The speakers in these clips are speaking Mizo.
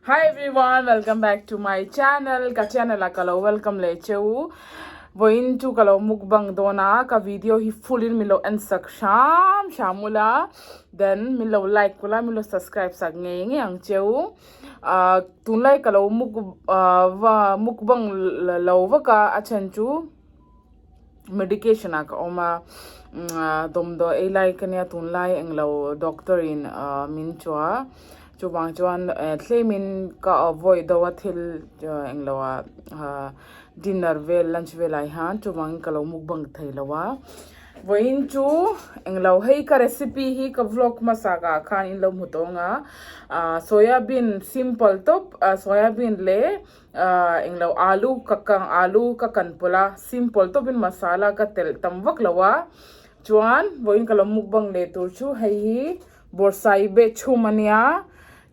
Hi everyone, welcome back to my channel. Ka channel a ka lo welcome leh che u. Vawiin chu ka lo mukbang dawn a, ka video hi full in min lo en sak hram hram ula. Then min lo like ula, min lo subscribe sak ngei ngei ang che u. Ah tunlai ka lo muk ah va mukbang lo vak a, a chhan chu medication ah ka awm a dawmdawi ei lai ka nia tunlai englo doctor in min chua chuvang chuan tlem in ka avoid deuh a thil englo ah dinner vel lunch vel ah hian chuvang in ka lo mukbang thei lo a vawiin chu englo hei ka recipe hi ka vlog hmasa ah khan in lo hmu tawng a soya bean simple tawp soya bean leh Ahh englo alu ka kang alu ka kan pawlh a simple tawpin masala ka telh tam vak lo a chuan vawiin ka lo mukbang leh tur chu hei hi bawrhsai beh chhum a nia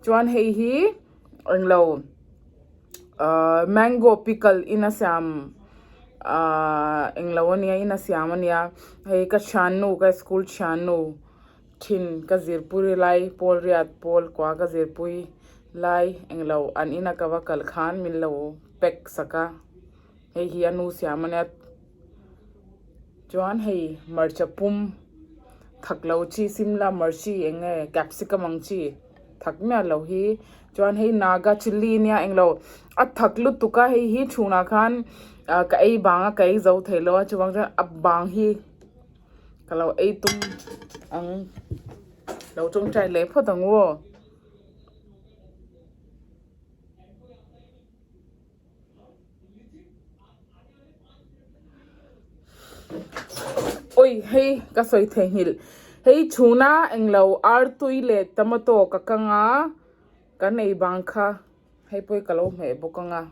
chuan hei hi englo ahh mango pickle in a siam ahh englo a nia in a siam a nia hei ka thiannu ka school thiannu thin ka zirpui lai pawl riat pawl kua ka zirpui lai englo an ina ka va kal khan min lo pack sak a hei hi a nu siam ania chuan hei hmarcha pum thak lo chi simla marchi eng nge capsicum ang chi thak miah lo hi chuan hei naga chilli ania englo a thak lutuk a hei hi chhunah khan ah ka ei bang a ka ei zo thei lo a chuvang chuan a bang hi. Ka lo ei tum ang lo tawngtai leh phawt ang u aw. Oi hei ka sawi theihnghilh hei chhuna englo artui leh tomato ka kang a kan ei bang kha hei pawh hi ka lo hmeh bawk ang a.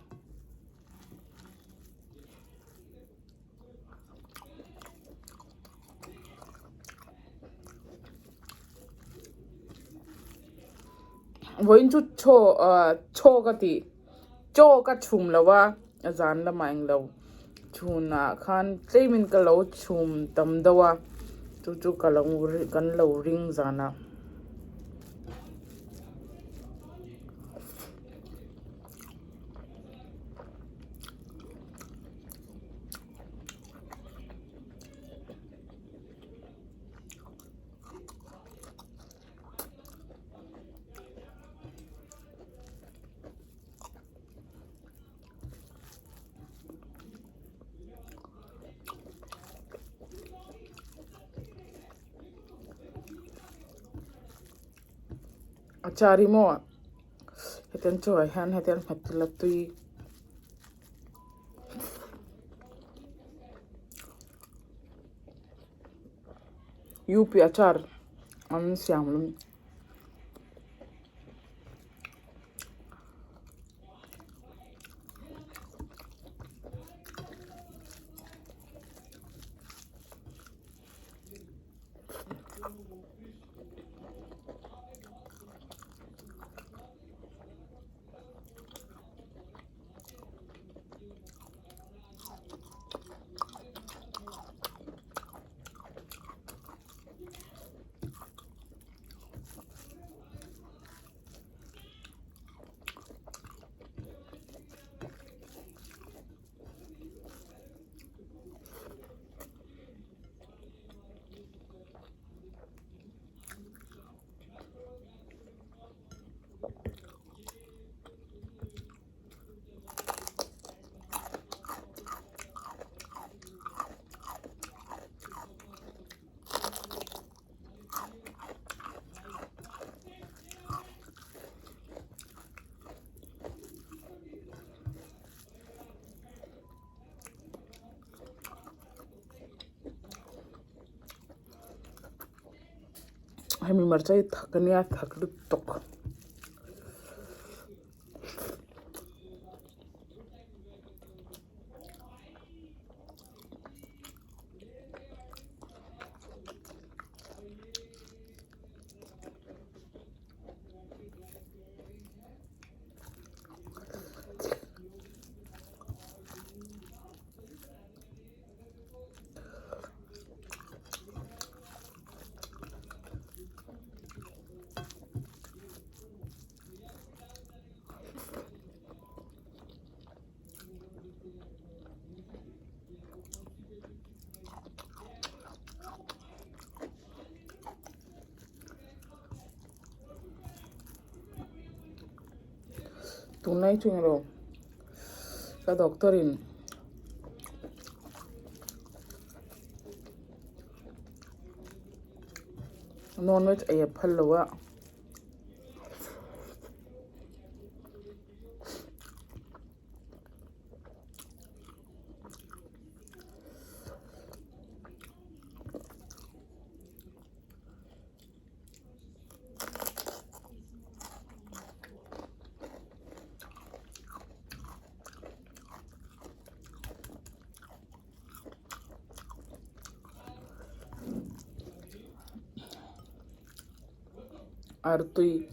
Vawiin chu chaw ah chaw ka tih chaw ka chhum lo a a zan lamah englo chhunah khan tlemin ka lo chhum tam deuh a chu chu ka lo kan lo ring zanah. Achar hi maw hetiang chaw ah hian hetiang nghat ila tui. UP achar an siam lawm. Hemi hmarcha hi thak ania thak lutuk. Tunlai chu englo ka doctor in non veg ei a phal lo a. Artui.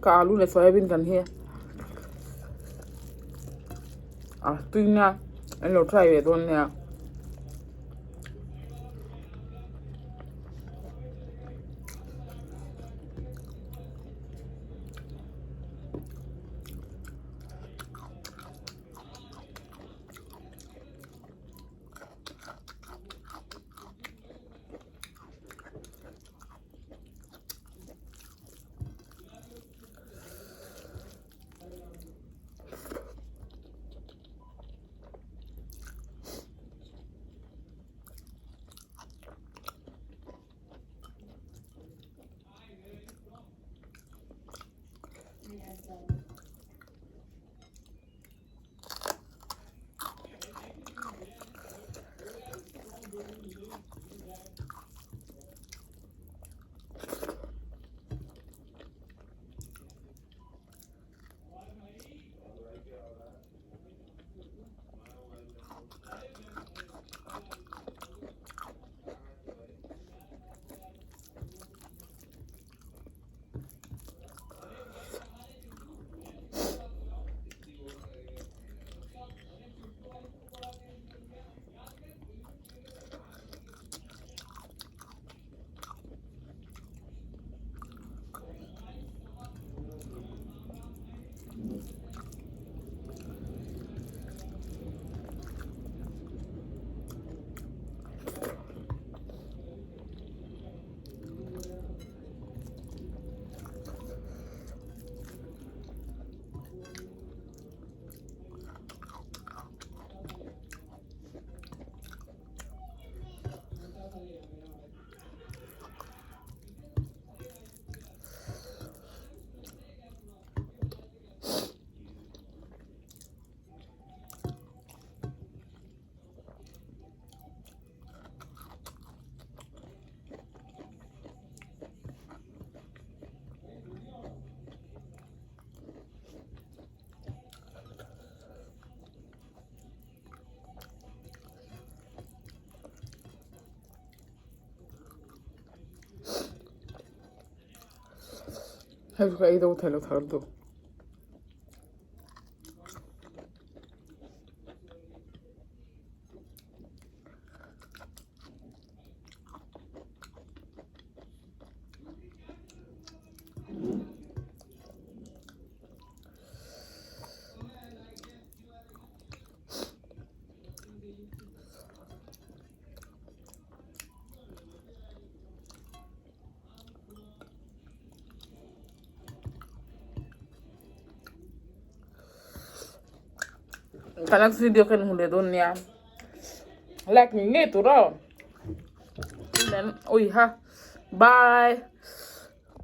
Ka alu leh soybean kan hi a tui nia an lo try ve dawn nia. Hei chu ka ei do thei lo thar duh. Ka next video ka in hmu leh dawn nia. Like ngei ngei tur aw. Then ui ha. Bye.